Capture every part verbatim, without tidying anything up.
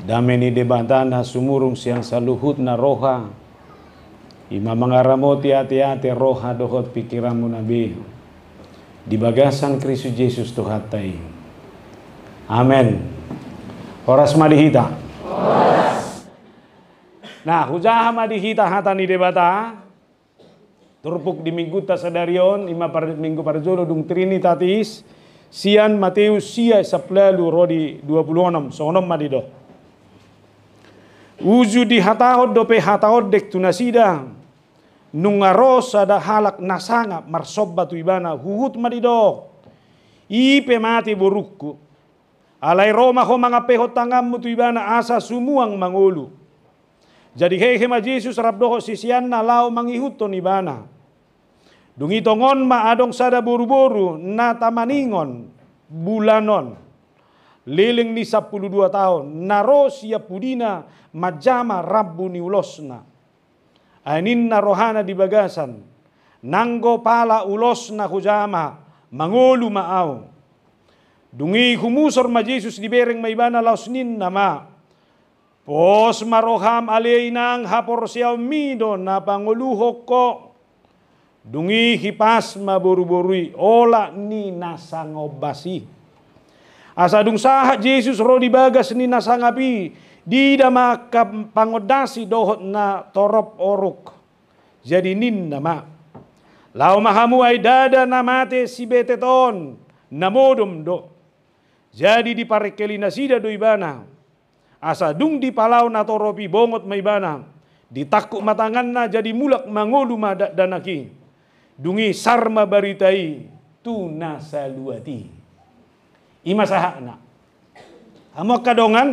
Dame ni Debata na sumurung sian saluhutna roha, i ma mangaramoti ateate, roha dohot pingkiranmuna be di bagasan Kristus Jesus Tuhanta i. Amen. Horas ma di hita. Nah, hujaha ma di hita hata ni Debata. Turpuk di minggunta sadari on, i ma par-, minggu parjolo dung Trinitatis, sian Mateus sia sampulu ualu ro di dua pulu onom, songon on ma didok. Uju dihatahon dope hata on dek tu nasida, nunga ro sada halak na sangap marsomba tu ibana, huhut ma didok: I pe mate borungku. Alai ro ma ho mangampehon tanganmu tu ibana asa sumuang mangolu. Jadi hehe ma Jesus rap dohot siseanna laho mangihuthon ibana. Dung i tongon ma adong sada boruboru na tamaningon bulanon, leleng ni sampulu dua taon, na ro sian pudina manjama rambu ni ulosna. Ai ninna rohana di bagasan: Nanggo pala ulosna hujama, mangolu ma ahu. Dung i humusor ma Jesus, dibereng ma ibana laos ninna ma: Pos ma roham, ale inang, haporseaonmi do na pangoluhon ho. Dung i hipas ma boruboru i olat ni na sangombas i. Asa dung sahat Jesus ro di bagas ni na sangap i, diida ma angka pangondas i dohot na torop oruk. Jadi ninna ma: Laho ma hamu, ai ndada na mate si betet on, na modom do. Jadi diparengkeli nasida do ibana. Asa dung dipalao na torop i, bongot ma ibana, ditangkup ma tanganna, jadi mulak mangolu ma dakdanak i. Dung i sar ma barita i tu na saluat i. I ma sahatna. Hamu angka dongan,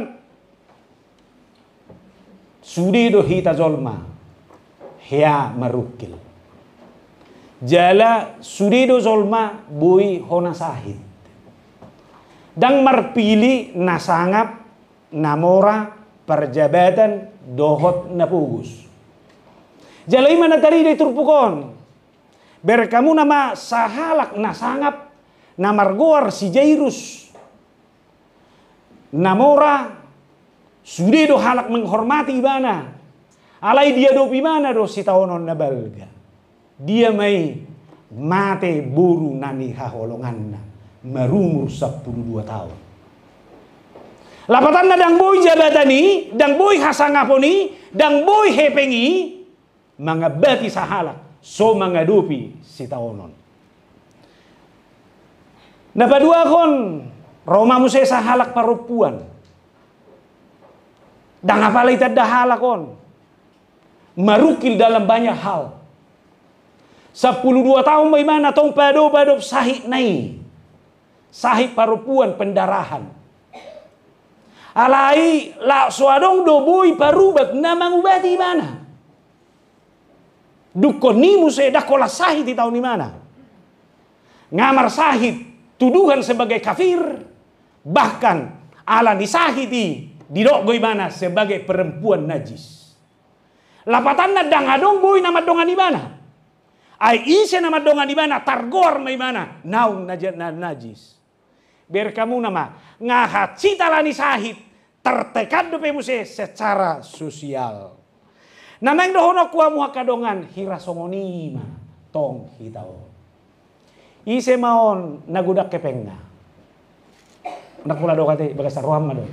sude do hita jolma hea marungkil. Jala sude do jolma boi hona sahit. Ndang marpilih na sangap, na mora, parjabatan dohot na pogos. Jala i ma na tarida i turpuk on. Bereng hamu nama sahalak na sangap, na margoar si Jairus. Na mora, sude do halak menghormati ibana. Alai diadopi ibana do sitaonon na balga. Dia ma i? Mate boru na nihaholonganna, marumur sampulu dua taon. Lapatanna ndang boi jabatan i, ndang boi hasangapon i, ndang boi hepeng i mangambati sahalak so mangadopi sitaonon. Na paduahon, ro ma muse sahalak parompuan. Ndang apala itanda halak on. Marungkil dalam banyak hal. Sampulu dua taon ma ibana tong padopadop sahitna i. Sahit parompuan, pendarahan. Alai laos so adong do boi parubat na mangubati ibana. Dungkon i muse ndang holan sahit itaon ibana. Nga marsahit tuduhan sebagai kafir, bahkan ala ni sahit i didok do ibana sebagai perempuan najis. Lapatanna ndang adong boi na mandongani ibana. Ai ise na mandongani ibana, targoar ma ibana naung naja-, na-, najis. Bereng hamu nama, nga hansit ala ni sahit, tertekan dope muse secara sosial. Na naeng dohononku hamu angka dongan, hira songon i ma tong hita on. Ise ma on na godang hepengna? Ndang pola do ate, bagasan roham ma do.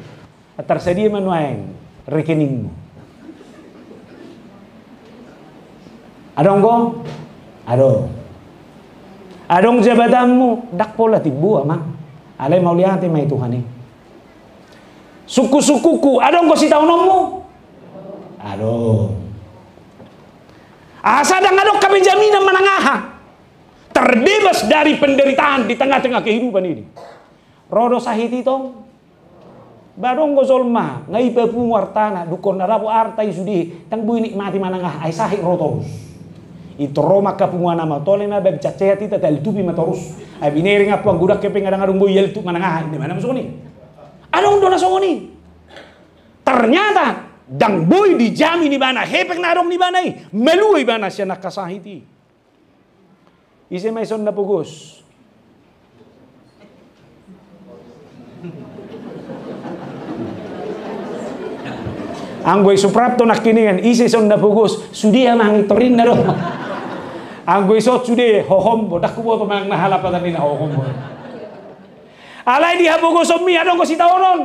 Tarsadia ma nuaeng rekeningmu. Adong do? Adong. Adong jabatanmu? Ndang pola, timbo amang. Alai mauliate ma i Tuhan i. Sungkunsungkunku, adong do sitaononmu? Adong. Asa ndang adong hape jaminan manang aha. Terbebas dari penderitaan di tengah-tengah kehidupan ini. Ro do sahit i tong? Ba adong do jolma, nga i papungu artana, dungkon na dapot arta i sude, ndang boi nikmati manang aha, ai sahit ro torus. Intong ro ma angka punguan amang, tole ma baen cat sehat hita, taltupi ma torus. Ai binereng ampu anggo godang hepeng ndang adong boi ialtup manang aha, inda ma na songon i. Adong do na songon i. Ternyata ndang boi dijamin ibana hepeng na adong di ibana i, malua ibana sian angka sahit i. Ise ma ison na pogos? Anggo i Suprapto nangkiningan, ise son na pogos, sude amang i torinna do. Anggo i son sude, hohom bo, ndang huboto manang na halapatan ni na hohom bo. Alai di habogosonmi adong do sitaonon.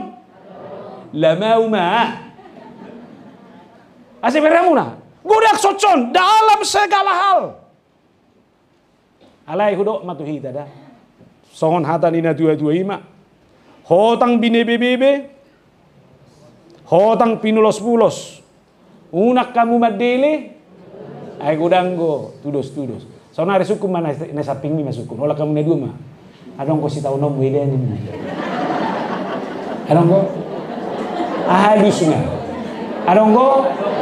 Lamau ma. Asa beremuna. Godang sotson dalam segala hal. Alai hudok ma tu hita da. Songon hata ni na tua-tua i ma. Hotang binebe-bebe. Hotang pinulos-pulos. Unang hamu mandele. Ai godang do tudos-tudos. Saonari sungkun ma na, na sampingmi ma sungkun. Holan hamu na dua ma. Adong do sitaononmu eda ninna. Adong do? Aha alusna? Adong do?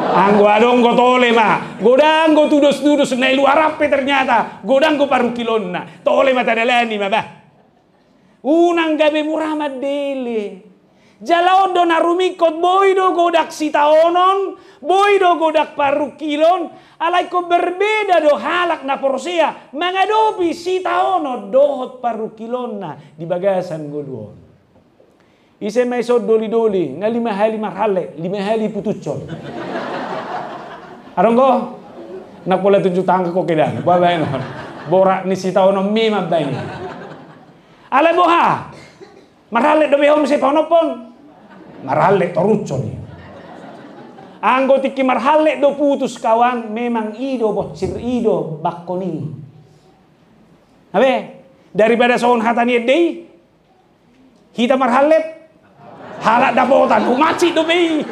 Anggo adong do tole ma. Godang do tudos-tudos na i luar hape ternyata. Godang do parungkilonna. Tole ma tadalani ma bah. Unang gabe mura mandele. Jala on do na rumingkot, boi do godang sitaonon, boi do godang parungkilon, alai ingkon berbeda do halak na porsea mangadopi sitaonon dohot parungkilonna di bagasan ngolu on. Ise ma ison doli-doli, nga lima hali marhallet, lima hali putushon. Adong do? Nang pola tunjuk tangan ho ke da. Boha baenon? Borat ni sitaononmi ma baenon. Alai boha? Marhallet dope ho muse pahonophon. Marhallet torushon i. Anggo tingki marhallet do putus kawan, memang i do bohsir, i do bangkon i. Abe, daripada songon hata ni ende i, hita marhallet, halak dapotan, humansik dope i.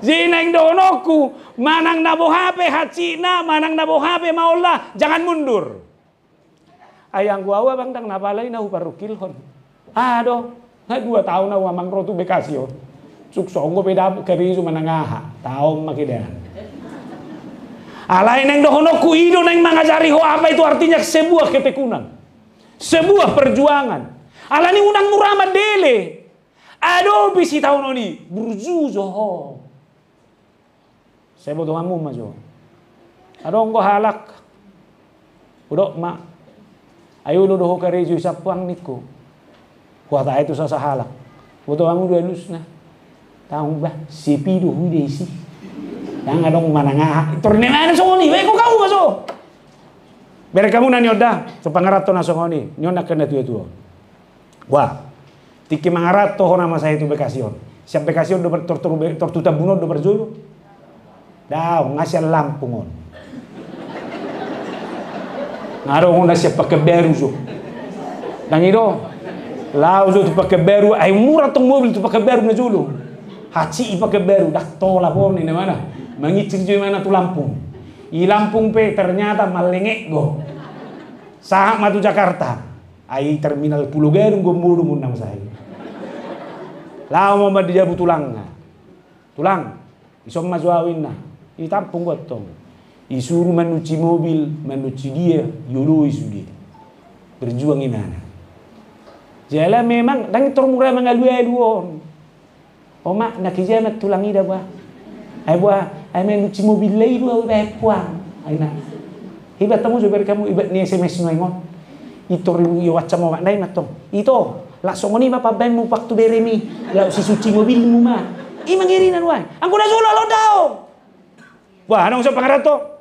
Jadi naeng dohononku, manang na boha pe hansitna, manang na boha pe maolna, jangan mundur. Ai anggo au abang ndang na pala i na huparungkilhon. Aha do, nga dua taon au amang ro tu Bekasi on. Suk songon pe dapot karejo manang aha, taon ma kedan. Alai naeng dohononku i do naeng mangajari ho apa itu artinya sebuah ketekunan. Sebuah perjuangan. Alani unang mura mandele. Adopi sitaonon i, burju jo ho. Sai boto hamu ma jo. Adong do halak. Hudok ma. Ai olo do ho karejo i sampuang ningku. Huhatai tu sasahalak. Boto hamu do alusna. Taon bah, sepi do huida isi. Ndang adong manang aha. Tor ni mana songon i, beko kau ma jo. Bereng hamu na nion da, so pangaranto na songon i, nion nangkin na tua-tua. Wah, tingki mangaranto ho na masa i tu Bekasi on. Sian Bekasi on do tor, tor, tor tu Tambun on do parjolo. Daong, nga sian Lampung on. Nga adong na sian Pekanbaru jo. Ndang i do. Laho jo tu Pekanbaru, ai mura tong mobil tu Pekanbaru na jolo. Hansik i Pekanbaru, ndang tolap on i na mana. Manginsir jo i mana tu Lampung. I Lampung pe ternyata mallenget do. Sahat ma tu Jakarta. Ai terminal Pulo Gadung do modom on na masa i. Laho ma manjabu tulangna. Tulang, ison ma jo au inna. Itampung do antong. Isuru manunsi mobil, manunsi dia, ioloi sude. Berjuang imana. Jala memang ndang tor mura mangalu-alu on. Oma, na kijaman tulang i da boha. Ai boha, ai manunsi mobil lai do au ibaen puang. Ai na. Ibat hamu jo, bereng hamu ibat ni S M S nuaeng on. I tor i WhatsApp omak nai ma tong. Ito, laos songon i ma pambaenmu waktu beremi. Laos sisunsi mobilmu ma. I ma ngeri na nuaeng. Anggo na jolo along daong. Wah, adong so pangaranto.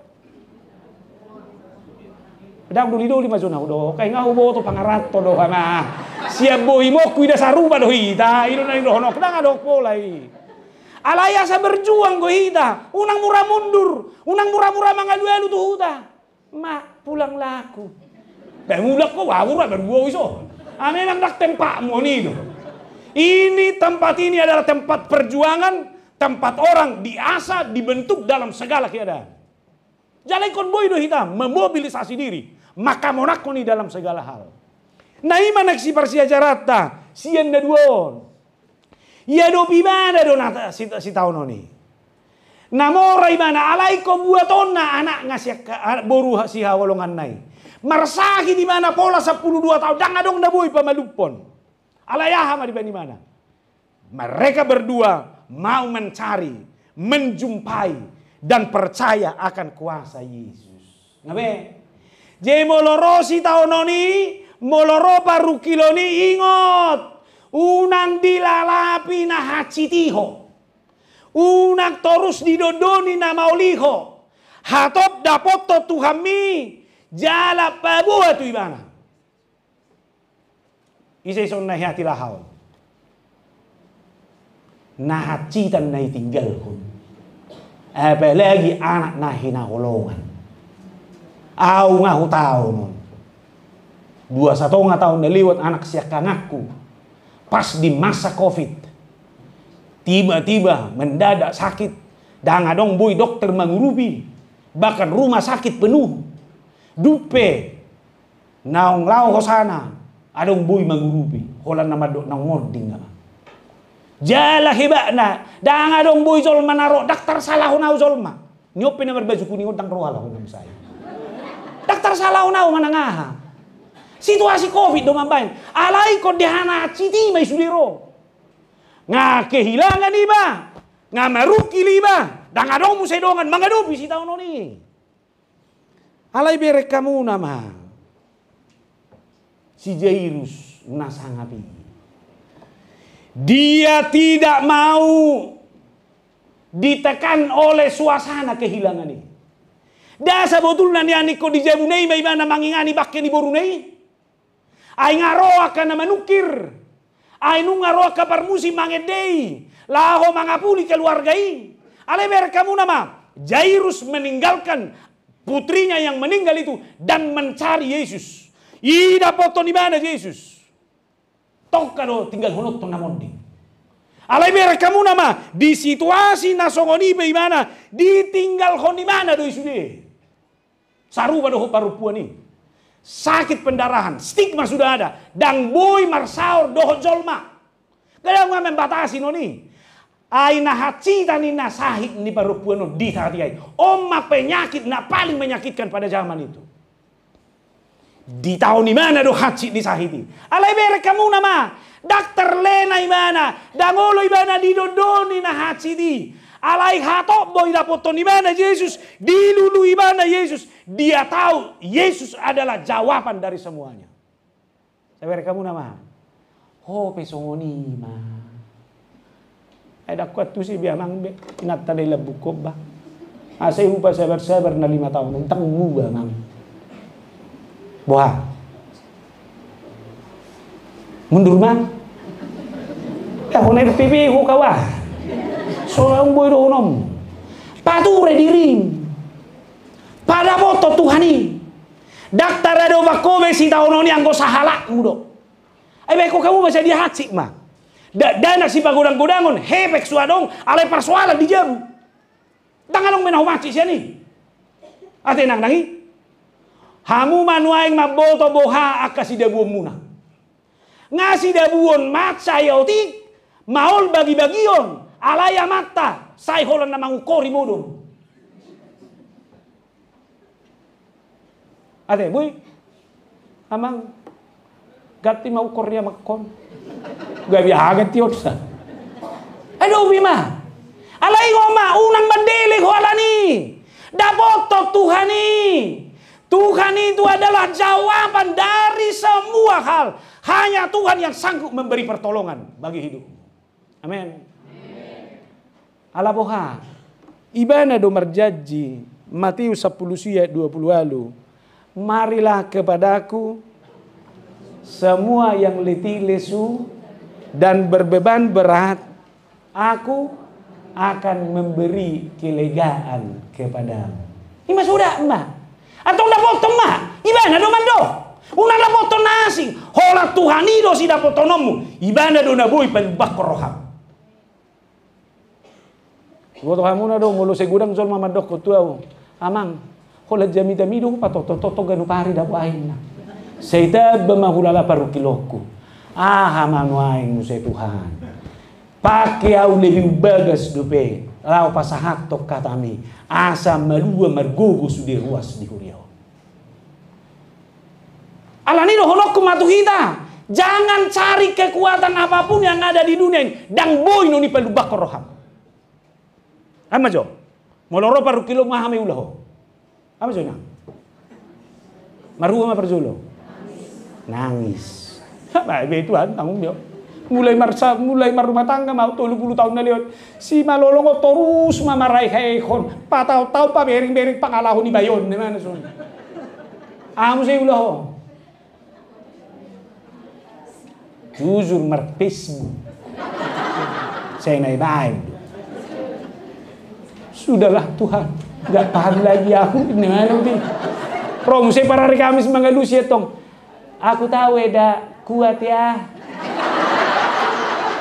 Ndang doli-doli ma jo na hudok. Ai nga huboto pangaranto do hama. Sian bohimon huida sarupa do hita. I do na nidohononku, ndang adong pola i. Alai asa berjuang do hita. Unang mura mundur. Unang mura-mura mangalu-alu tu huta. Ma, pulanglah aku. Bah, mulak ho, wah, mura baru boi so. Ah, memang ndang tempatmu on i do. Ini, tempat ini adalah tempat perjuangan, tempat orang diasah, dibentuk dalam segala keadaan. Jala ingkon boi do hita memobilisasi diri, manghamonanghon i dalam segala hal. Na i ma na siparsiajaranta sian na dua on. Iadopi ibana do na ta-, sita-, sitaonon i. Na mora ibana, alai ingkon buatonna anakna sian-, a-, boru ha-, sihaholonganna i. Marsahit ibana pola sampulu dua taon, ndang adong na boi pamalumhon. Alai aha ma dibaen ibana? Mereka berdua mau mencari, menjumpai, dan percaya akan kuasa Yesus. Nga be? Jadi molo ro sitaonon i, molo ro parungkilon i, ingot, unang dilalapi na hansit i ho. Unang torus didondoni na maol i ho. Hatop dapothon Tuhanmi jala paboa tu ibana. Ise ison na hatilahaon? Na hansitan na ditinggalhon. Apalagi anak na hinaholongan. Au nga hutaon on. Dua satonga taon na lewat anak siangkanganku, pas di masa covid, tiba-tiba mendadak sakit, ndang adong boi dokter mangurupi, bahkan rumah sakit penuh. Dung pe naung laho hosana, adong boi mangurupi, holan na mandok naung monding nama. Jala hebatna, ndang adong boi jolma na ro, ndang tarsalahon au jolma. Ni on pe na marbaju kuning on ndang ro halak on na muse i. Ndang tarsalahon au manang aha. Situasi covid do mambaen. Alai ingkon di hana hansit i ma i sude ro. Nga kehilangan iba, nga marungkil iba, ndang adong muse dongan mangadopi sitaonon i. Alai bereng hamuna ma si Jairus na sangap i. Dia tidak mau ditekan oleh suasana kehilangan i. Ndang sabotulna nian ingkon di jabuna i ma ibana mangingani bangke ni boruna i. Ai nga ro angka na manungkir. Ai nunga ro angka parmusik mangendei laho mangapuli keluarga i. Alai bereng hamuna ma, Jairus meninggalkan putrinya yang meninggal itu dan mencari Yesus. Idapothon ibana Jesus. Tongka do tinggalhononta na monding. Alai bereng hamuna ma, di situasi na songon i pe ibana, ditinggalhon ibana do i sude. Sarupa dohot parompuan i. Sakit pendarahan, stigma sudah ada, ndang boi marsaor dohot jolma. Kadang nga membatasi non i. Ai na hansitan i na sahit ni parompuan on di saat i. On ma penyakit na paling menyakitkan pada zaman itu. Ditaon ibana do hansit ni sahit i. Alai bereng hamuna ma, ndang terlena ibana, ndang olo ibana didondoni na hansit i. Alai hatop do idapothon ibana Jesus, dilului ibana Jesus. Dia tahu Yesus adalah jawaban dari semuanya. Sabereng hamuna ma. Ho pe songon i ma. Ai ndang kuantusi be amang be, inanta na i lambungkon ba. Asa i hupasabar-sabar na lima taon on, ndang muba amang. Boha? Mundur ma. Ya, hona R P P ho kawa. So, ndang boi dohononmu. Pature dirim. Padapothon Tuhan i. Ndang taradopan ho be sitaonon i anggo sahalakmu do. Ai baen ho hamu ma sadia hansit ma. Dakdanak sipagodang-godangon, hepeng so adong, alai parsoalan di jabu. Ndang adong be na huhansit sian i. Ate nang nang i. Hamu ma nuaeng mamboto boha angka sidabuonmuna. Nga sidabuon mansai otik, maol bagi-bagion, alai amanta, sai holan na mangungkori modom. Ate, boi. Amang. Ganti ma ungkor ni amangkon. Gabe aha ganti on sa. Adopi ma. Alai ho ma, unang mandele ho alani. Dapothon Tuhan i. Tuhan itu adalah jawaban dari semua hal. Hanya Tuhan yang sanggup memberi pertolongan bagi hidupmu. Amin. Ala boha? Ibana do marjanji, Matius sampulu sia dua pulu ualu, "Marilah kepadaku semua yang letih lesu dan berbeban berat, Aku akan memberi kelegaan kepadamu." I ma suda ma. Antong dapothon ma. Ibana do mandok. Unang dapothon na asing. Holan Tuhan i do sidapothononmu. Ibana do na boi palumbangkon roham. Huboto hamuna do, molo sai godang jolma mandokkon tu au, "Amang, holan jamitami do hupatoto-toto ganup ari dapot aek na. Sai tamba ma hulala parungkilonku." Aha ma nuaeng muse Tuhan. Pake au lebih umbagas dope, laho pasahathon hatami, asa malua margogo sude ruas di huria on. Alani dohononku ma tu hita, jangan cari kekuatan apapun yang ada di dunia ini, ndang boi non i palumbangkon roham. Aha ma jo? Molo ro parungkilonmu, aha ma iula ho? Aha ma jo, Inang? Marhua ma parjolo? Nangis. Bae be Tuhan, tanggung jawab. Mulai marsa-, mulai marrumah tangga ma tolu pulu taon na lewat. Si Malolong on torus ma maraihon. Pataon-taon pabereng-bereng pangalaho ni bayo on, na mana son. Aha muse ulaho. Jujur mar-Facebook. Sai na ibaen. Sudahlah Tuhan, nggak tahan lagi aku. Ini mana uti. Ro muse parari Kamis mangalusi, tong. Aku tahu, Eda, kuat ya.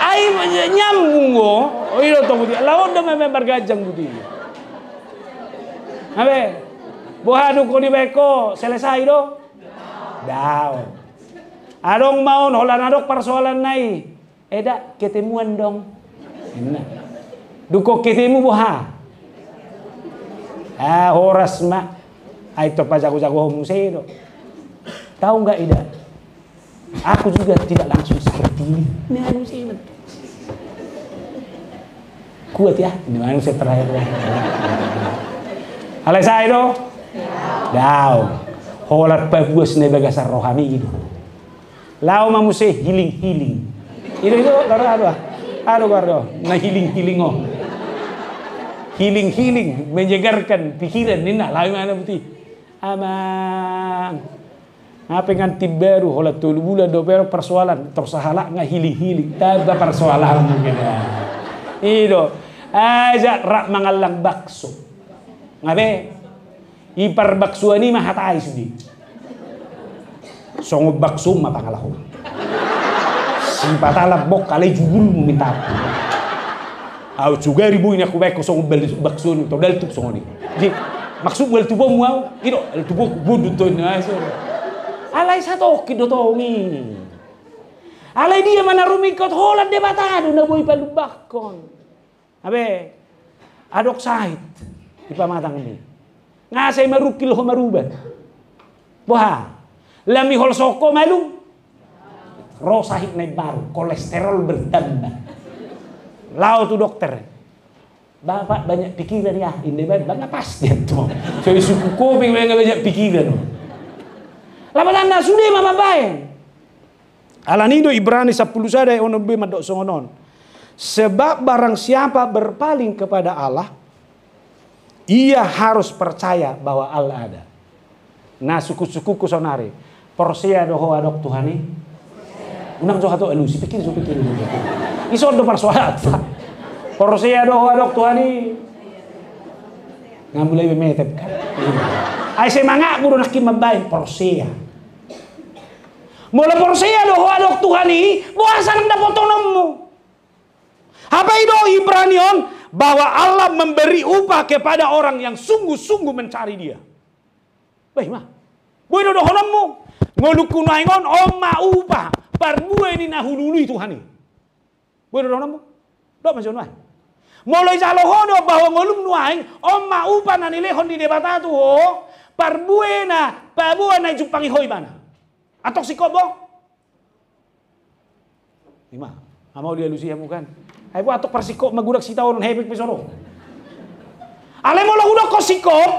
Ai nyambung go. Oh, iya, tong, uti. Lawan do memang bergajang, uti. Abe. Boha do, ko dibaen ho selesai do? Daong. Adong ma on, holan adong parsoalan nai. Eda, ketemuan dong. Ninna. Dung ho ketemu boha? Ah, horas ma. Ai tong pajago-jagohon muse do. Tahu nggak, Eda? Aku juga tidak langsung seperti ini. Nah, muse. Kuat ya, ini mana saya terakhir ya. Alai sae do? Daong. Holan pabuas na di bagasan rohami i do. Laho ma muse healing-healing. I do, i do, aduh, aduh, aduh, aduh. Na healing-healing on. Healing-healing, menyegarkan pikiran, ninna, laho ma na uti. Amang. Hape ngantin baru, holan tolu bulan dope ro parsoalan, tor sahalak nga healing-healing, tamba parsoalanmu, kena. I do, ajak rap mangallang bakso. Nga be, i parbaksoan i ma hata i sude. Songon bakso ma pangalaho. Sipata lambok alai jugulmu minta ampun. Au sugari boi na hubaen ho songon bal-, bakso ni, tondal tuk songon i. Jadi, maksudmu altuponmu au? I do, altuponku bondut to, na so. Alai satongkin do tong i. Alai dia ma na rumingkot, holan Debata do na boi palumbahon. Abe, adong sahit di pamatangmi. Nga sai marungkil ho marubat. Boha? Lam i holsohon ho malum. Ro sahit na imbaru, kolesterol bertambah. Laho tu dokter. Bapak banyak pikiran ya, inda baen, ba nga pas dia tu. So i suku kopi, ba nga banyak pikiran. Lapatanna sude ma mambaen. Alani do Ibrani sampulu sada ayat onom be mandok songon on. Sebab barang siapa berpaling kepada Allah, ia harus percaya bahwa Allah ada. Na sungkun-sungkunku saonari. Porsea do ho adong Tuhan i? Unang jo hatop alusi, pikir jo, pikir jo. Ison do parsoalan. Porsea do ho adong Tuhan i? Nga mulai be metep kan. Ai semangatmu do nangkin mambaen porsea. Molo porsea do ho adong Tuhan i, boha sanang dapotononmu? Hape i do Ibrani on, bahwa Allah memberi upah kepada orang yang sungguh-sungguh mencari Dia. Bah, i ma. Boi do dohononmu, ngolungku nuaeng on, on ma upa parbue ni na hulului Tuhan i. Boi do dohononmu? Dok ma jo nuaeng. Molo ijalo ho do bahwa ngolum nuaeng, on ma upa na nilehon ni Debata tu ho, parbue na paboa na dijumpangi ho ibana. Antong singkop bo? I ma, nga mau dialusi hamu kan. Ai bo antong parsingkop ma, godang sitaonon, hepeng pe so ro. Alai molo hudok ho singkop,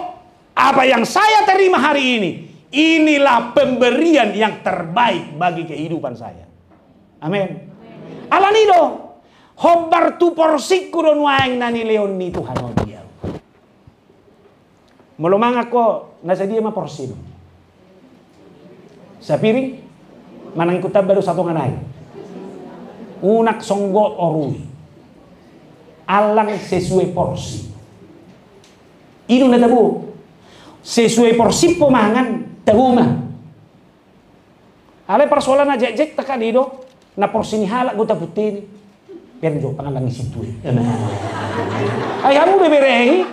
apa yang saya terima hari ini, inilah pemberian yang terbaik bagi kehidupan saya. Amin. Alani do, hombar tu porsingku do nuaeng na nilehon ni Tuhan on di au. Molo mangan ho, na sadia ma porsim? Sapiring? Manang ingkon tamba do satonga nai? Unang songgot orui. Allang sesuai porsi. I do na tabo. Sesuai porsi pe mangan, tabo ma. Alai parsoalan na jekjek takali do, na porsi ni halak do tapunteni. Bereng jo pangallang ni situe. Ai hamu do bereng i.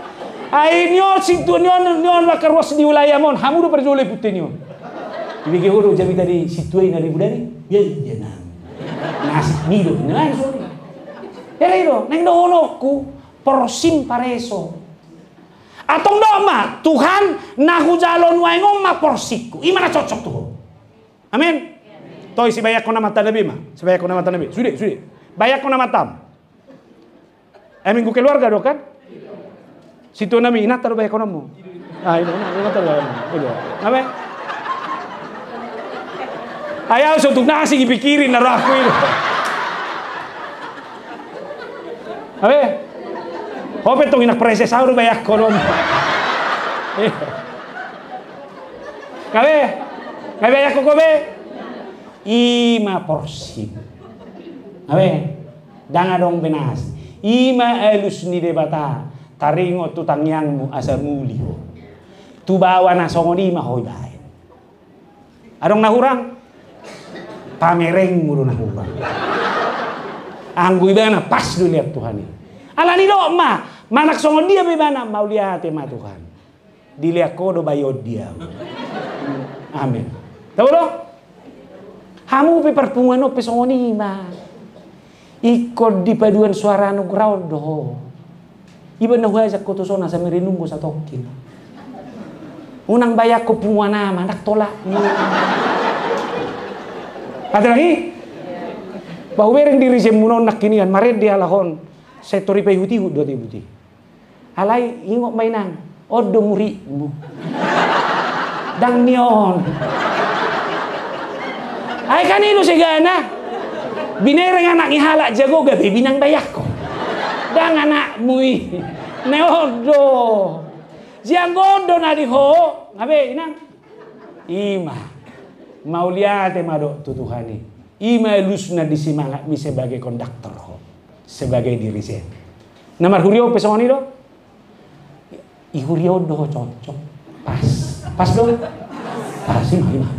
Ai ni on situe ni on, ni on makaruas ni wilayah on, hamu do parjolo punteni on. Dibege ho do jamita di situe na ribu dari. Ya, ya, na. Nasib ni do, na, sorry. Bereng i do, naeng dohononku, porsim pareso. Antong dok ma, Tuhan, na hujalo nuaeng on ma porsingku. I ma na cocok tu ho. Amin. Toi, sibayakkon amanta na be ma. Sibayakkon amanta na be. Sude, sude. Bayakkon amantam. Eh, minggu keluarga do kan? Situan nami, inanta do bayakkon ammu. Ah, i do, inanta do bayakkon ammu. I do. Amin. Ai au so tung na asing dipikirin na rohangku i do. Abe? Ho pe tong inak preses, au do bayangkon on. Abe? Nga bayangkon ho be? I ma porsi. Abe? Ndang adong be na asing. I ma alus ni Debata, taringot tu tangiangmu asa muli ho. Tu baoa na songon i ma ho ibaen. Adong na hurang? Pamerengmu do na hurang. Anggo ibana pas do ilean Tuhan i. Alani dok ma, manang songon dia pe ibana, mauliate ma Tuhan. Dilean ho do bayo dia. Amin. Tabo do? Hamu pe parpunguan on pe songon i ma. Ingkon di paduan suara anugerah on do ho. Iba na huajak ho tu son asa merenung ho satongkin. Unang bayangkon punguan ama, ndang tolap. Ate lagi? Ba hubereng dirijenmuna on nangkinian, marende halak on. Sai tor ipaihut-ihut do ate, buti. Alai ingot ma inang, on do muridmu. Ndang ni on. Ai kan i do segana. Binereng anak ni halak jago gabe binang bayangkon. Ndang anakmu i. Na on do. Sian on do na di ho, nga be inang. I ma. Mauliate ma dok tu Tuhan i. I ma alusna di semangatmi sebagai konduktor ho. Sebagai dirijen. Na marhuria on pe songon i do. I huria on do ho cocok. Pas. Pas do? Pas, i ma, i ma.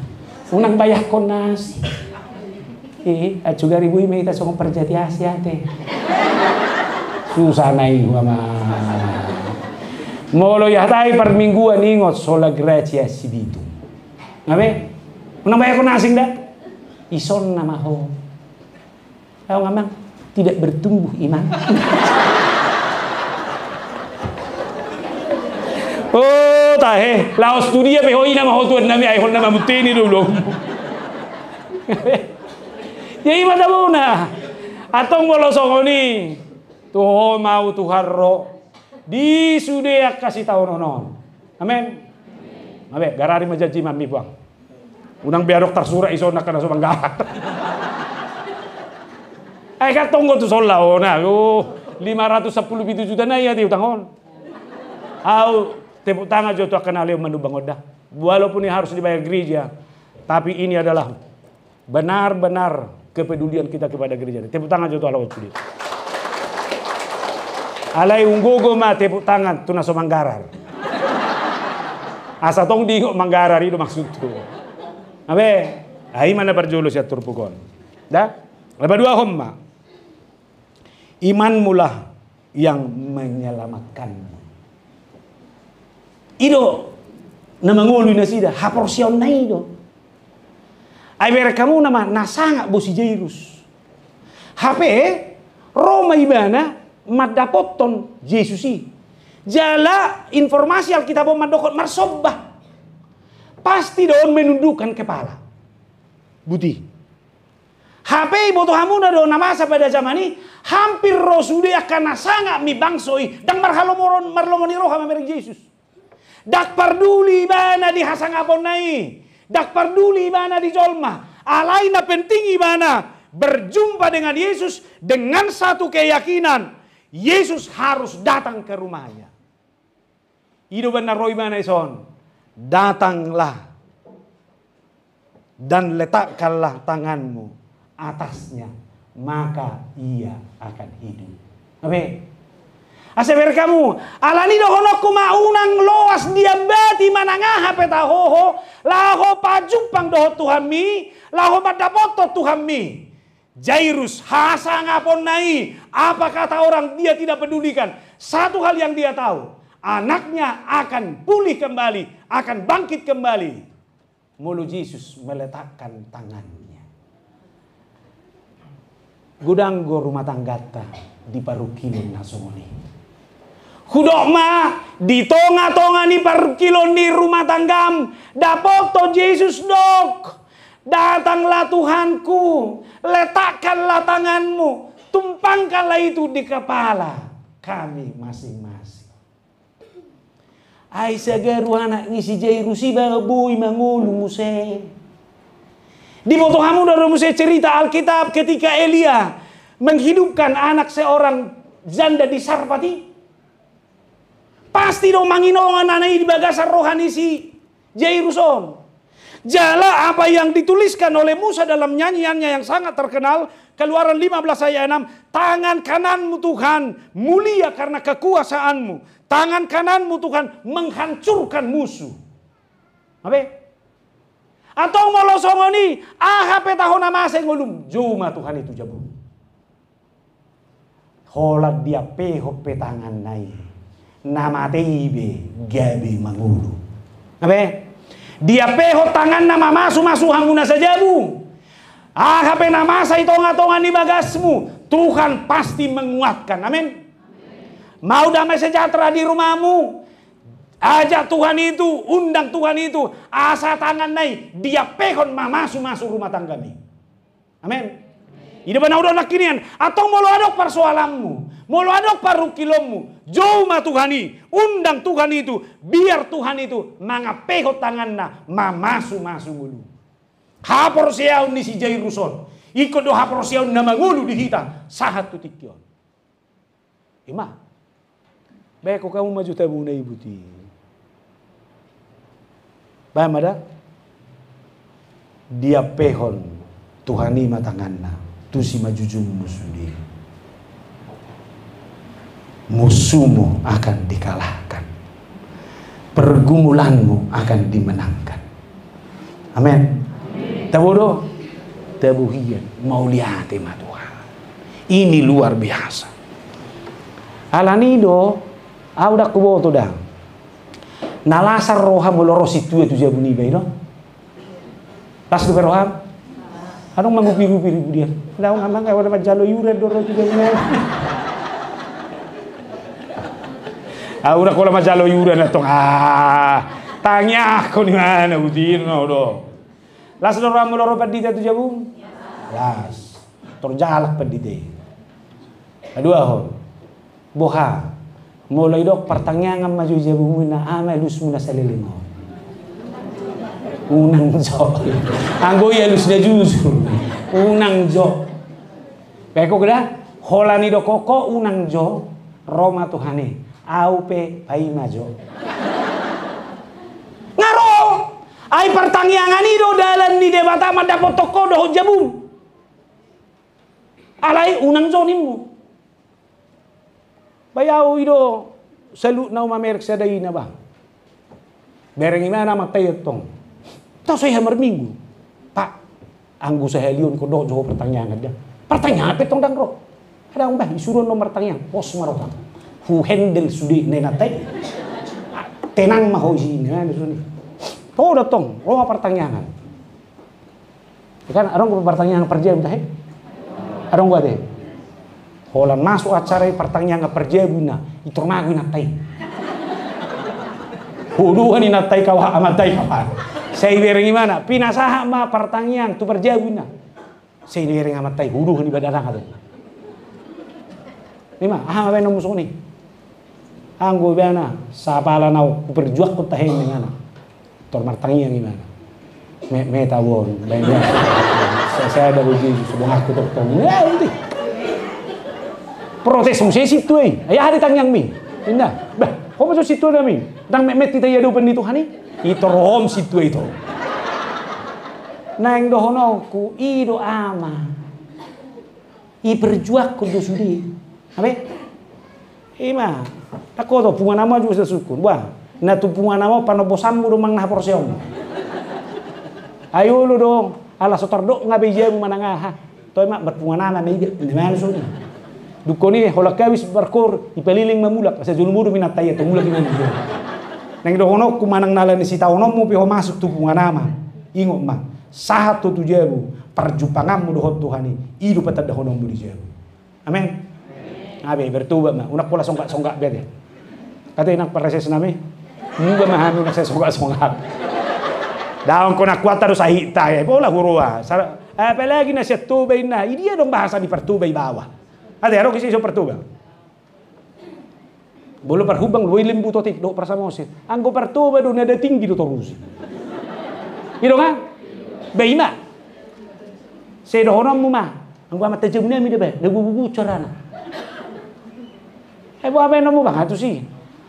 Unang bayangkon na asing. Eh, acu gari bui ma hita songon parjati asi ate. Susah na i, hua ma. Molo ihatai parmingguan, ingot sola Gratia Sibitum. Nga be? Unang bayangkon na asing da? Isonna ma ho. Au nga mang tidak bertumbuh iman. Oh, tahe, laos tu dia pe ho ina ma ho tuan nami, ai hon na mamunteni do ulommu. Ia i ma tabona. Antong molo songon i, tu ho ma au Tuhan ro di sude angka sitaonon on. Amen. Amen. Garari ma janji mami buang. Unang be adong tarsurat ison angka na so manggarar. Ai kan tonggo tu son laona, oh, lima ratus sampulu pitu juta na ia di utang on. Au tepuk tangan jo tu angka na lehon manumbang on da. Walaupun ini harus dibayar gereja, tapi ini adalah benar-benar kepedulian kita kepada gereja. Tepuk tangan jo tu halak on sude. Alai umgogo ma tepuk tangan tu na so manggarar. Asa tong diingot manggarar i do maksudhu. Abe, ai ma na parjolo sian turpuk on. Da? Na paduahon ma. Imanmulah yang menyelamatkanmu. I do na mangoloi nasida, haporseaonna i do. Ai bereng hamu nama na sangap bo si Jairus. Hape ro ma ibana mandapothon Jesus i. Jala informasi Alkitab on mandok marsomba. Pasti do on menundukkan kepala. Buti. Hape iboto hamuna do na masa pada zaman i, hampir ro sude angka na sangap ni bangso i, ndang marhalomoron, marlomo ni roha mamereng Jesus. Ndang parduli ibana di hasangaponna i, ndang parduli ibana di jolma. Alai na penting ibana berjumpa dengan Yesus dengan satu keyakinan, Yesus harus datang ke rumahnya. I do umbahen na ro ibana ison, datanglah dan letakkanlah tanganmu atasnya, maka ia akan hidup. Abe. Asa bereng hamu, alani dohononku ma unang loas diambati manang aha pe tahoho, laho pajumpang dohot Tuhanmi, laho mandapothon Tuhanmi. Jairus, hasangaponna i, apa kata orang dia tidak pedulikan. Satu hal yang dia tahu, anaknya akan pulih kembali, akan bangkit kembali. Molo Jesus meletakkan tangannya. Godang do rumah tanggata di parungkilon na songon i. Hudok ma, di tonga-tonga ni parungkilon ni rumah tanggam, dapothon Jesus dok. Datanglah Tuhanku, letakkanlah tanganmu, tumpangkanlah itu di kepala kami masing-masing. Ai sagaru anak ni si Jairus i ba boi mangolu muse. Diboto hamu do muse cerita Alkitab ketika Elia menghidupkan anak seorang janda di Sarpat i. Pasti do manginongan anak i di bagasan roha ni si Jairus on. Jala apa yang dituliskan oleh Musa dalam nyanyiannya yang sangat terkenal, Keluaran lima belas ayat enam, "Tangan kananmu, Tuhan, mulia karena kekuasaanmu. Tangan kananmu, Tuhan, menghancurkan musuh." Ape? Antong molo songon i, aha pe taho na masa i ngolum, jou ma Tuhan i tu jabu. Holan diampehon pe tanganna i, na mate i be gabe mangolu. Ape? Diampehon tanganna mamasu-masu hamu na sajabu. Aha pe na masa i tonga-tonga ni bagasmu, Tuhan pasti menguatkan. Amin. Mau damai sejahtera di rumahmu, ajak Tuhan itu, undang Tuhan itu, asa tanganna i diampehon mamasu-masu rumah tanggami. Amin. I do ba na hudok nangkiningan, antong molo adong parsoalanmu, molo adong parungkilonmu, jou ma Tuhan i, undang Tuhan itu, biar Tuhan itu mangampehon tanganna mamasu-masu ngolu. Haporseaon ni si Jairus on, ingkon do haporseaon na mangolu di hita sahat tu tingki on. Ima. Baen hamu ma jo tabuna i buti. Baen ma da. Diampehon Tuhan i ma tanganna tu simanjujungmu sude. Musuhmu akan dikalahkan. Pergumulanmu akan dimenangkan. Amin. Tabo do? Tabo hian, mauliate ma Tuhan. Ini luar biasa. Alani do, au ndang huboto da. Na las roham molo ro sintua tu jabu niba i do. Las do pe roham. Adong mangupi-upi ribu dia. Ndang, amang, au na manjalo iuran do ro tu jabu niba. Au ndang holan manjalo iuran antong. Ah, tangiangkon imana butino do. Las do roham molo ro pandita tu jabum? Las. Tor jalak pandita i. Paduahon. Boha. Molo didok partangiangan ma jo i jabum, na aha ma alusmu na saleleng on? Unang jo. Anggo i alus na jujur. Unang jo. Baen ho da, holan didok ho unang jo, ro ma Tuhan i, au pe paima jo. Nga ro, ai partangiangan i do dalan ni Debata mandapothon ho dohot jabum. Alai unang jo nimmu. Ba i au i do salut na mamereng sada ina ba. Bereng imana amanta i antong. Tau so i marminggu. Pak, anggo sahali on ingkon dohot jo ho partangiangan da. Partangiangan pe antong ndang ro. Adong bah, isuruhon do martangiang. Pos ma roham. Huhandle sude na inanta i. Tenang ma ho i sini. Ro do antong, ro ma partangiangan. Ia kan, adong do partangiangan parjabu tahe? Adong do ate? Holan masuk acara i partangiangan parjabu na, i tor mago inanta i. Huduhon inanta i kawa, amanta i kawa. Sai bereng imana, pinasahat ma partangiangan tu parjabu na. Sai bereng amanta i, huduhon iba dang adong. Ima, aha ma baenonmu songon i? Anggo ibana, sapala na huperjuangkon tahe imana. Tor martangiang imana. Me, me tau on, baen dia. Sa, sada ho Jesus, bonganku tongtong. Ya, inti. Protes muse sintua i. Ai aha ditangiangmi? Inna. Bah, ho ma jo sintua nami. Ndang metmet hita i adopan ni Tuhan i. I tor ho ma sintua i tor. Naeng dohononku, i do ama. Iperjuangkon do sude. Ape? Ima. Tako do punguan ama juga sudah syukur. Bah, na tu punguan ama panombosanmu do manang na haporseaonmu. Ai olo do, ala so tardok nga be i jabu manang aha. Toe ma, marpunguan ama ma iba, na mana songon i. Dungkon i, holan habis markoor, ipaliling ma mulak, asa jolo modom inanta i, antong mulak imana. Naeng dohononku manang na ala ni sitaononmu pe ho masuk tu punguan ama. Ingot ma, sahat ho tu jabu, parjumpanganmu dohot Tuhan i, i do patandahononmu di jabu. Amen. Abe, bertobat ma, unang pola songgak-songgak be ate. Ate nang pareses nami. Muba ma hami unang sai songgak-songgak. Daon kona kuat terus sahita ya, pola huroa. Sar-, apalagi na sian Toba inna. Idia dong bahasa ni partoba i bawa. Ate, adong isi so partoba. Bolo parhubang, boi limbu totik, dohot parsamosir. Anggo partoba do nada tinggi do torusi. I do nga? Ba ima. Sai dohononmu ma. Anggo amanta jabu nami da ba, da gugugu carana. Ai boha baenonmu, Bang, atu si?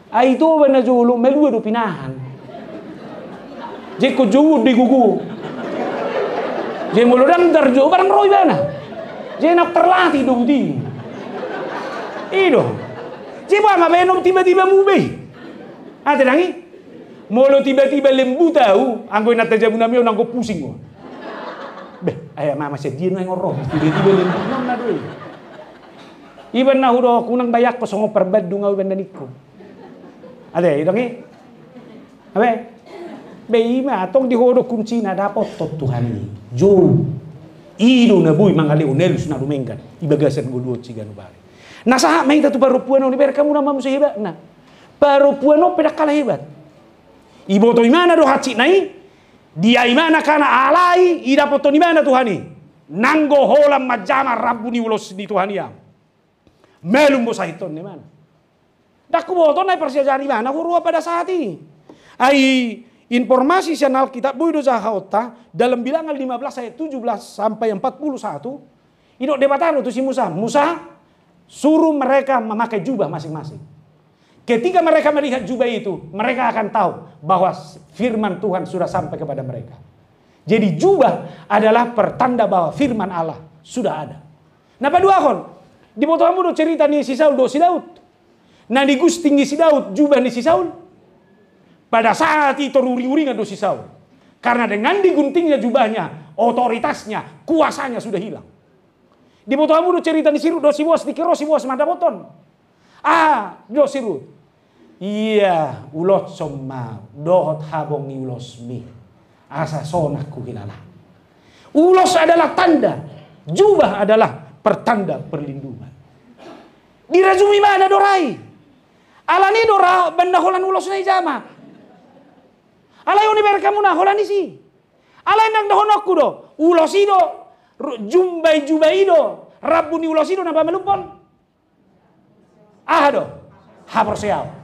Ai Toba na jolo, malua do pinahan. Jekko jou do i gogo. Jadi molo ndang tarjou, barang ro ibana. Jadi naung terlatih do buti. I do. Jadi boha ma baenonmu tiba-tiba mube i? Ate, dang i? Molo tiba-tiba lembut au, anggo inanta jabunami on, anggo pusing ho. Beh, ai ama, masa dia nuaeng on ro, tiba-tiba lembut, nonna do i. Iba na hudokhon, unang bayangko songon parbandung au iba na ningku. Ate, i dang i? Abe? Be, i ma tong di ho do kuncina, dapothon Tuhan i. Jou. I do na boi mangalehon alus na dumenggan i bagasan ngolu on siganup ari. Na sahat ma hita tu parompuan on, iberek hamu nama muse hebatna. Parompuan on pe ndang kalah hebat. Iboto imana do hansit na i, dia imana kana, alai idapothon imana Tuhan i. Nanggo holan manjama rambu ni ulos ni Tuhan i, malum do sahitonna imana. Ndang huboto na iparsiajar imana huroha pada saat i. Ai informasi sian Alkitab, boi do jahaonta, dalam Bilangan lima belas ayat tujuh belas sampai empat puluh satu, didok Debata do tu si Musa, Musa, suruh mereka memakai jubah masing-masing. Ketika mereka melihat jubah itu, mereka akan tahu bahwa firman Tuhan sudah sampai kepada mereka. Jadi jubah adalah pertanda bahwa firman Allah sudah ada. Na paduahon, diboto hamu do cerita ni si Saul dohot si Daud? Na digunting i si Daud jubah ni si Saul. Pada saat i toruring-uringan do si Saul. Karena dengan diguntingnya jubahnya, otoritasnya, kuasanya sudah hilang. Diboto hamu do cerita ni si Rut dohot si Boas, dikero si Boas mandapothon. Ah, didok si Rut. Ia, uloshon ma dohot habong ni ulosmi, asa sonang huhilala. Ulos adalah tanda, jubah adalah pertanda perlindungan. Dirajumi imana do ra i. Alani do ra umbahen na holan ulosna i jama. Alai on iberek hamu na holan i si. Alai ndang dohononku do, ulos i do, ru-, jumbai, jubah i do, rambu ni ulos i do na pamalumhon. Aha do? Haporseaon.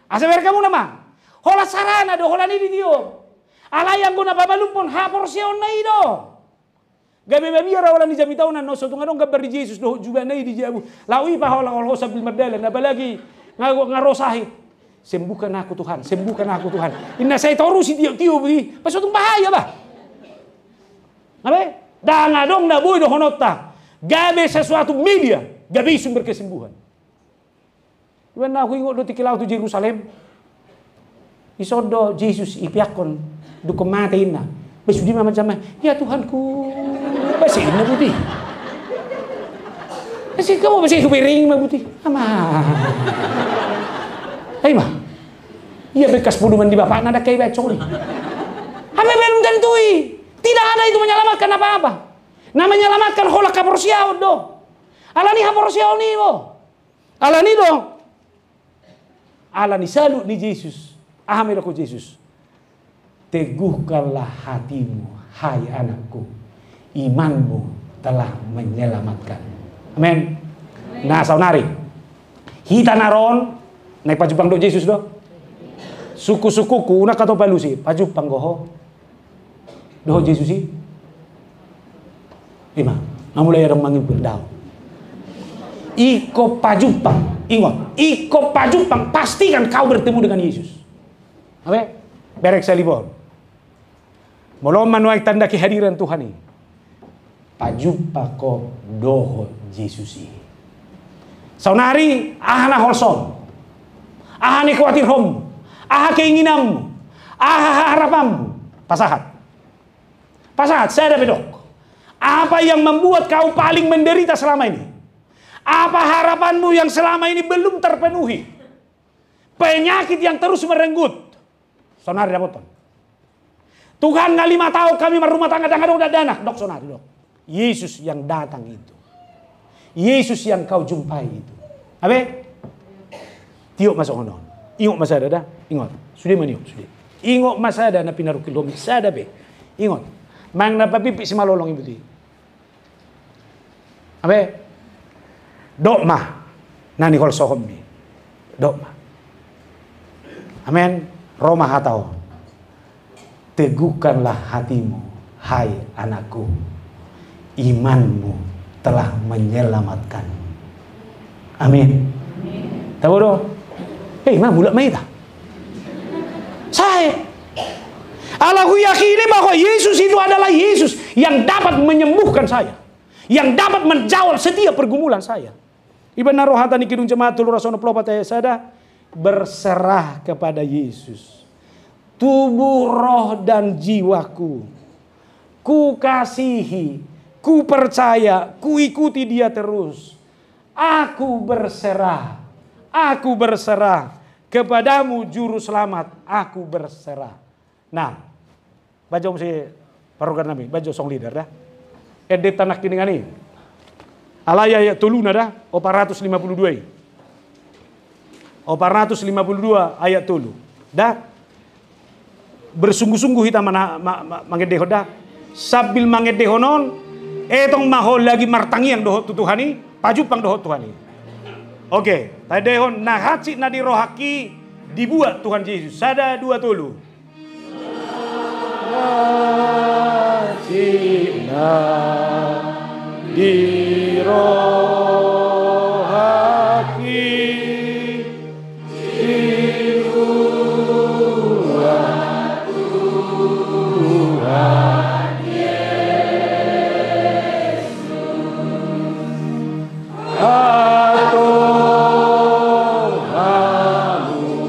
Asa iberek hamu nama. Holan sarana do, holan i ditiop. Alai anggo na pamalumhon haporseaonna i do. Gabe mabiar au holan di jamita on, annon so tung adong gambar ni Jesus dohot jubahna i di jabu. Laho i paholhol ho sambil mardalan, apalagi nga, nga ro sahit. Sembuhkan aku Tuhan, sembuhkan aku Tuhan. Inna sai torus i tiop-tiop i, pas so tung bahaya bah. Abe? Ndang adong na boi dohononta gabe sesuatu media gabe i sumber kesembuhan. Iba na huingot do tingki laho tu Jerusalem. Dison do Jesus ipeakkon, dungkon mate inna. Ba sude ma manjama, "Ya Tuhanku." Ba se inna buti. Ba se, kamu ba se, hubereng ma buti. Ama. Ai ma. Ia bekas podoman ni bapakna, ndang hea ibaen songon i. Apa belum tentu i. Tidak ada itu menyelamatkan apa-apa. Na menyelamatkan holan haporseaon do. Alani haporseaon i do. Alani do. Alani salut ni Jesus. Aha ma didok Jesus? Teguhkanlah hatimu, hai anakku. Imanmu telah menyelamatkan. Amen. Amen. Nah, saonari. Hita na ro on, naeng pajumpang dohot Jesus do. Sungkun-sungkunku, unang hata palusi, pajumpang do ho dohot Jesus i. Ima, nga mulai adong mangimpir dao. Ingkon pajumpang, ingot, ingkon pajumpang, pastikan kau bertemu dengan Yesus. Abe? Bereng salibo. Molo on ma nuaeng tanda kehadiran Tuhan i, pajumpang ho dohot Jesus i. Saonari, aha na holsom? Aha na dikhawatirhonmu? Aha keinginanmu? Aha harapanmu? Pasahat. Pasahat, sada pe dok. Apa yang membuat kau paling menderita selama ini? Apa harapanmu yang selama ini belum terpenuhi? Penyakit yang terus merenggut. Saonari dapothon. Tuhan, nga lima taon kami marrumah tangga, ndang adong dakdanak. Dok saonari, dok. Yesus yang datang itu. Yesus yang kau jumpai itu. Abe? Tiop ma songon on. Ingot ma sada da. Ingot. Sude ma niop, sude. Ingot ma sada na pinarungkilhonmi. Sada pe. Ingot. Manang na papimpit simalolong i buti. Abe? Dok ma na niholsohonmi. Dok ma. Amen. Ro ma hata on. Teguhkanlah hatimu, hai anakku. Imanmu telah menyelamatkan. Amin. Tahu do? Eh, ma, mulak ma hita. Sae. Ala huyakini bahwa Yesus itu adalah Yesus yang dapat menyembuhkan saya, yang dapat menjawab setiap pergumulan saya. Ibana rohata ni Kidung Jemaat tolu ratus onom pulu opat ayat sada, berserah kepada Yesus. Tubuh, roh, dan jiwaku, ku kasihi, ku percaya, ku ikuti Dia terus. Aku berserah, aku berserah kepadamu Juru Selamat, aku berserah. Nah, baca muse parrogan nami, baca song leader da. Ende tanah kini ngani. Alai ayat tolu na da, opat ratus lima puluh dua i. Opat ratus lima puluh dua ayat tolu. Da. Bersungguh-sungguh hita mana, ma, ma, mangendehon da. Sambil mangendehon on, etong ma ho lagi martangiang dohot tu Tuhan i, pajumpang dohot Tuhan i. Oke, taendehon na hansit na di rohangki dibuat Tuhan Yesus. Sada, dua, tolu. Hansit na di rohangki dibuat Tuhan Yesus. Antong hamu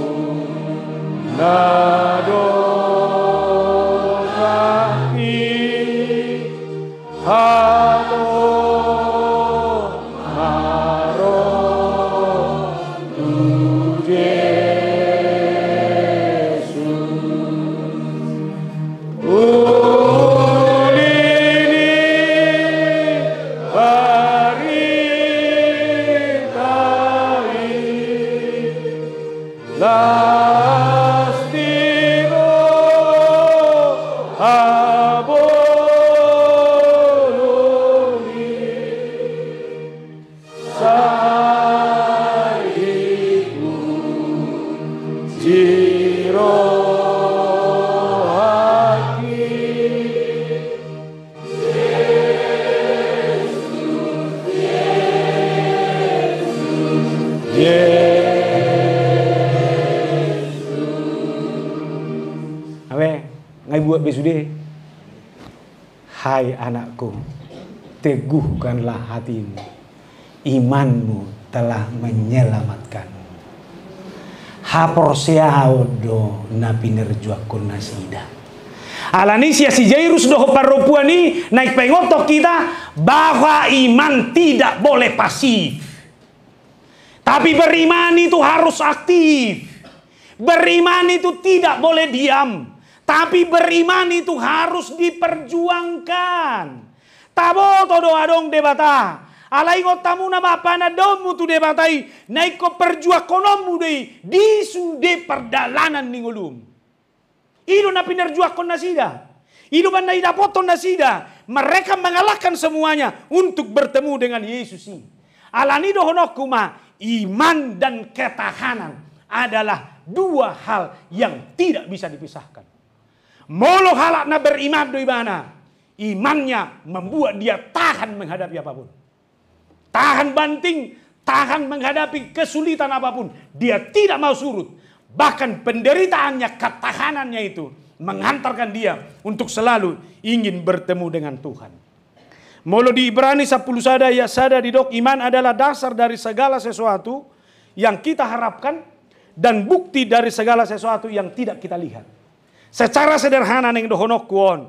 na dongani, antong ma ro tu Jesus. Uli ni parintah i, las di roha bolon i. Sai dipuji rohangki. Amen. Nga dibuat be sude. Hai anakku, teguhkanlah hatimu, imanmu telah menyelamatkanmu. Haporseaon do na pinerjuangkon nasida. Alani sian si Jairus dohot parompuan i naeng paingothon hita bahwa iman tidak boleh pasif. Tapi beriman itu harus aktif. Beriman itu tidak boleh diam. Tapi beriman itu harus diperjuangkan. Taboto do adong Debata. Alai ingot hamu nama panandaonmu tu Debata i, na ingkon perjuangkononmu do i di sude pardalanan ni ngolum. I do na pinerjuangkon nasida. I do umbahen na didapothon nasida. Mereka mengalahkan semuanya untuk bertemu dengan Yesus i. Alani dohononku ma, iman dan ketahanan adalah dua hal yang tidak bisa dipisahkan. Molo halak na beriman do ibana, imannya membuat dia tahan menghadapi apapun. Tahan banting, tahan menghadapi kesulitan apapun. Dia tidak mau surut. Bahkan penderitaannya, ketahanannya itu menghantarkan dia untuk selalu ingin bertemu dengan Tuhan. Molo di Ibrani sampulu sada ayat sada didok, iman adalah dasar dari segala sesuatu yang kita harapkan dan bukti dari segala sesuatu yang tidak kita lihat. Secara sederhana naeng dohononku on,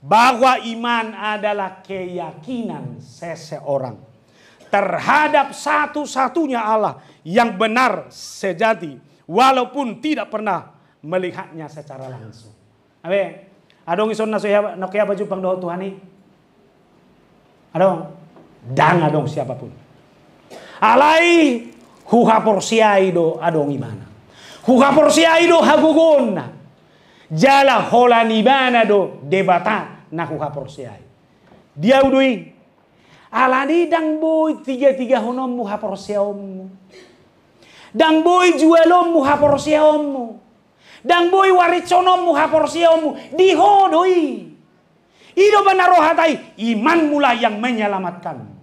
bahwa iman adalah keyakinan seseorang terhadap satu-satunya Allah yang benar, sejati, walaupun tidak pernah melihatnya secara langsung. Abe, adong ison na so hea, na hea pajumpang dohot Tuhan i? Adong? Ndang adong siapapun. Alai huhaporseai do adong ibana. Huhaporseai do hagogoonna. Jala holan ibana do Debata na huhaporseai. Di ahu do i. Alani ndang boi tigatigahononmu haporseaonmu. Ndang boi jualonmu haporseaonmu. Ndang boi warishononmu haporseaonmu. Di ho do i. I do umbahen na ro hata i, imanmulah yang menyelamatkanmu.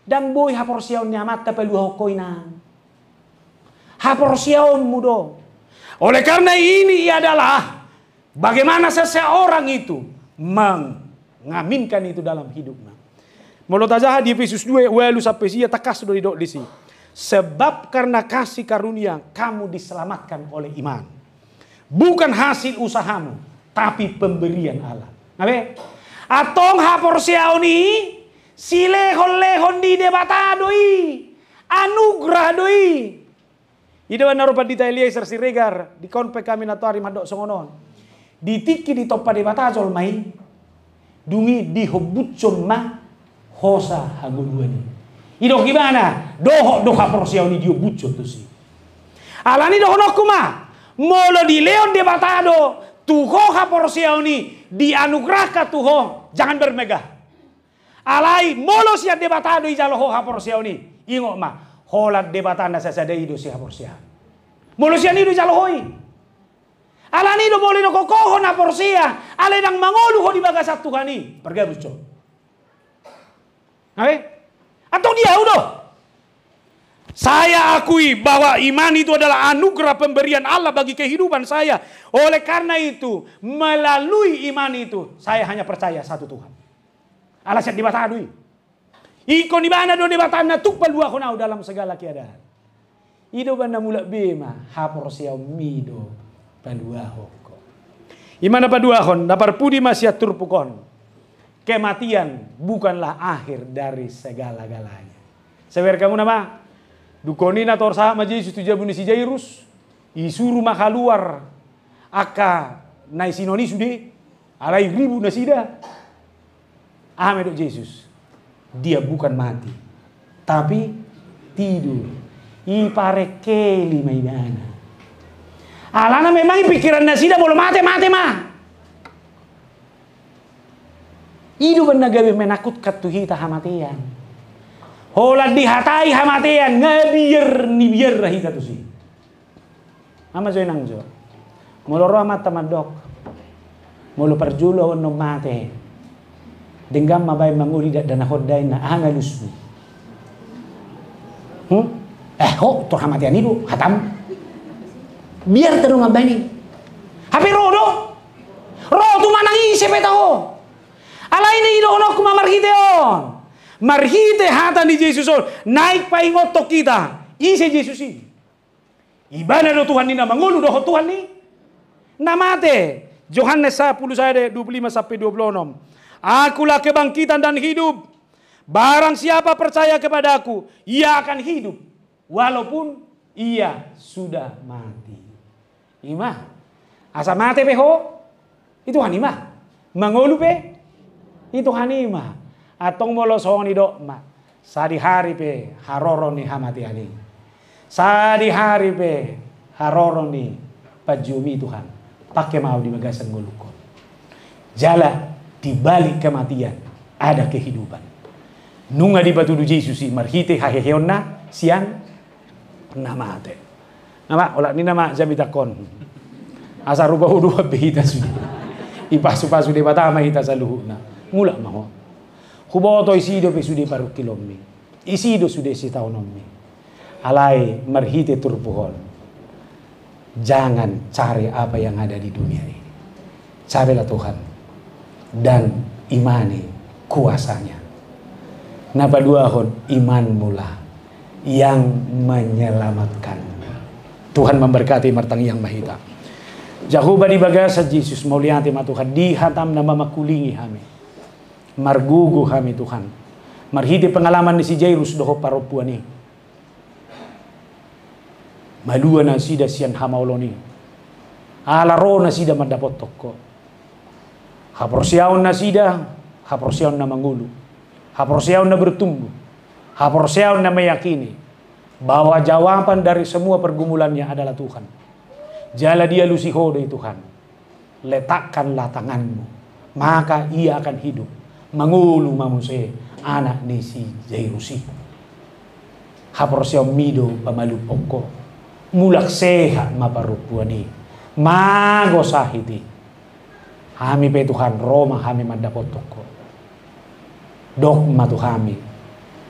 Ndang boi haporseaon ni amanta paluahon ho inang. Haporseaonmu do. Oleh karena ini adalah bagaimana seseorang itu mengaminkan itu dalam hidupnya. Molo tajaha di Efesus dua, ualu sampai sia, tangkas do didok disi. Sebab karena kasih karunia kamu diselamatkan oleh iman. Bukan hasil usahamu, tapi pemberian Allah. Nah, be? Antong haporseaon i, silehon-lehon ni Debata do i, anugerah do i. I do umbahen na ro Pandita Eliezer Siregar, di konfes hami nantoari mandok songon on. Di tingki ditompa Debata jolma i, dung i dihombushon ma hosa hangoluan i. Didok ibana, dohot do haporseaon i dihombushon tusi. Alani dohononku ma, molo dilehon Debata do tu ho haporseaon i, dianugerahkan tu ho, jangan bermegah. Alai molo sian Debata do ijalo ho haporseaon i, ingot ma, holan Debata na sasada i do sihaporseaon. Molo sian i do ijalo ho i. Alani do molo didok ho na porsea, alai ndang mangolu ho di bagasan Tuhan i, pargabus jo. Nah, be? Antong di ahu do. Saya akui bahwa iman itu adalah anugerah pemberian Allah bagi kehidupan saya. Oleh karena itu, melalui iman itu, saya hanya percaya satu Tuhan. Ala sian Debata do i. Ingkon ibana do Debata na tuk paluahon ahu dalam segala keadaan. I do umbahen na mulak be ma, haporseaonmi do paluahon ho. I ma na paduahon, na parpudi ma sian turpuk on. Kematian bukanlah akhir dari segala-galanya. Sabar hamu nama, dungkon i na torus ma Jesus tu jabu ni si Jairus, disuru ma kaluar angka na isinihon i sude, alai ribut nasida. Aha ma didok Jesus? Dia bukan mati, tapi tidur. Diparengkeli ma ibana. Alana memang i pikiran nasida molo mate, mate ma. I do umbahen na gabe menakutkan tu hita hamatean. Holan dihatai hamatean, nga biar ni biar hita tusi. Ama jo inang jo. Molo ro amanta mandok, molo parjolo ahu annon mate, denggan ma baen mangoli dakdanak on da inna, aha alusmu? Hmm? Eh, ho, tor hamatean i do hatam. Biar ta do mambaen i. Hape ro do. Ro tu manang ise pe taho. Alai na i dohononku ma marhite on, marhite hata ni Jesus on, naeng paingothon hita ise Jesus i. Ibana do Tuhan ni na mangolu dohot Tuhan ni na mate. Johannes sapuluh sada dua puluh lima sampai dua puluh enam. Akulah kebangkitan dan hidup. Barang siapa percaya kepadaku, ia akan hidup walaupun ia sudah mati. I ma. Asa mate pe ho, i Tuhan i ma. Mangolu pe, i Tuhan i ma. Antong molo songon i didok ma, sadihari pe haroro ni hamatean i, sadihari pe haroro ni panjouonmi Tuhan, pangke ma ahu di bagasan ngolungkon. Jala di balik kematian ada kehidupan. Nunga dipatudu Jesus i marhite haheheonna sian na mate. Nama, olat ni nama jamita kon. Asa rupa uduan be hita sude. Ipasupasu Debata ma hita saluhutna. Mulak ma ho. Huboto isi dope sude parungkilonmi. Isi do sude sitaononmi. Alai marhite turpuk on, jangan cari apa yang ada di dunia ini. Carilah Tuhan dan imani kuasa-Nya. Na paduahon, imanmulah yang menyelamatkan. Tuhan memberkati, martangiang ma hita. Jahowa, di bagasan Jesus, mauliate ma Tuhan di hataM na mamangkulingi hami. Margogo hami Tuhan. Marhite pengalaman ni si Jairus dohot parompuan i. Malua nasida sian hamaolon i. Ala ro nasida mandapothon Ho. Haporseaon nasida, haporseaon na mangolu. Haporseaon na bertumbuh. Haporseaon na meyakini bahwa jawaban dari semua pergumulannya adalah Tuhan. Jala dialusi Ho do i Tuhan. Letakkanlah tanganmu, maka ia akan hidup. Mangolu ma muse anak ni si Jairus i. Haporseaonmi do pamalumhon Ho. Mulak sehat ma parompuan i. Mago sahit i. Hami pe Tuhan, ro ma hami mandapothon Ho. Dok ma tu hami,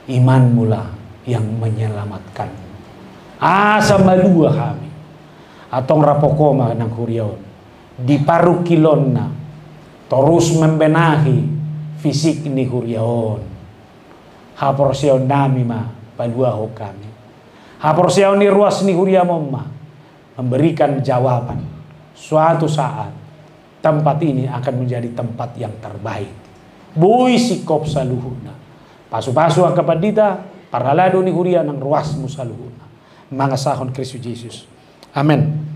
imanmulah yang menyelamatkan. Asa malua hami. Antong rap Ho ma nang huria on di parungkilonna, torus membenahi fisik ni huria on. Haporseaonnami ma paluahon hami. Haporseaon ni ruas ni huriaM on ma memberikan jawaban. Suatu saat tempat ini akan menjadi tempat yang terbaik. Boi singkop saluhutna. Pasupasu angka pandita, parhalado ni huria nang ruasMu saluhutna. Mangasahon Kristus Jesus. Amen.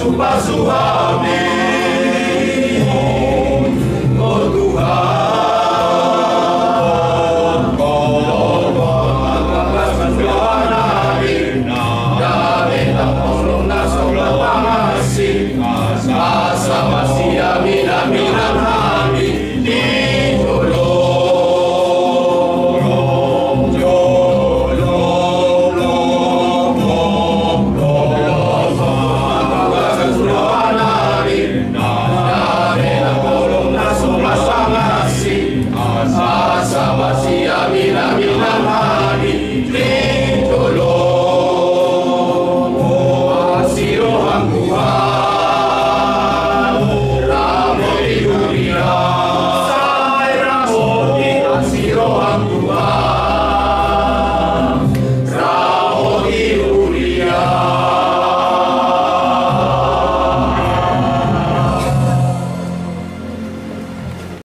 Pasu hami, o Tuhan, tongtong pasu hami, gabe taholong na so pangasing, asa basi hami na minang hami di jolo.